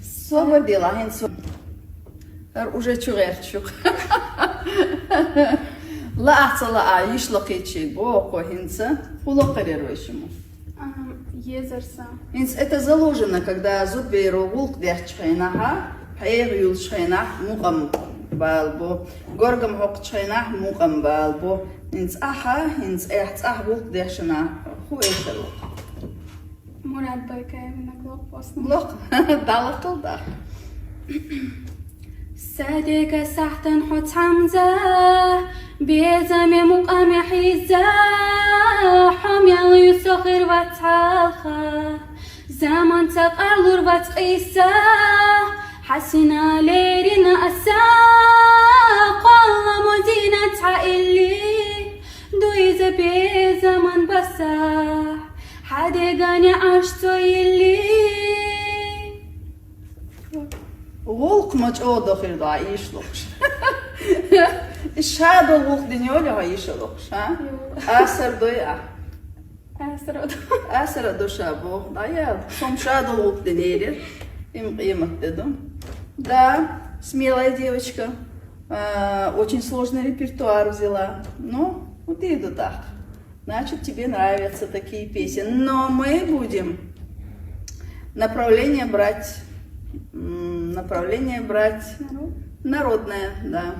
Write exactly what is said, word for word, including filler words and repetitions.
Собар де, ла хӀинца. ХӀара уже чугӀерташ ю. Лаахь ца лаахь, йиш лакхийчий боху хӀинца. ХӀун лакхарера вай шимма? Ам, езар сан. ХӀинца это заложено, когда зудберу гӀуллакх дехча хенахь, пхьегӀа юлча хенахь мукъам бала бу, горгам хьокхучу хенахь мукъам бала бу. ХӀинца ахьа, хӀинца эхь цӀахь гӀуллакх дешна, хӀун эшар ву? Мурад Байкаевна глохпосна. Лох, далахал да. Садега сахьтан хьо цхьамза, безаме мукъаме хьизза, хьо мел ю со хир вац хьалха, заманца къарлур вац къийса, хьасина лерина аса, кхолламо зина цхьа илли, ду иза безаман баса, хьадегане Ӏаш цо илли. ГӀуллакх ма чӀогӀа до хир ду, а йиш лохуш. Ша долу гӀуллакх дина йолу хьо йиш лохуш, а? Йо. Асар дой а? Асар а до. Асар а до ша боху. Да, я, сом ша долу гӀуллакх дина елира. Им къемат де ду. Да, смелая девочка. А, очень сложный репертуар взяла. Ну, вот и до так. Значит, тебе нравятся такие песни. Но мы будем направление брать, м, направление брать народное, да.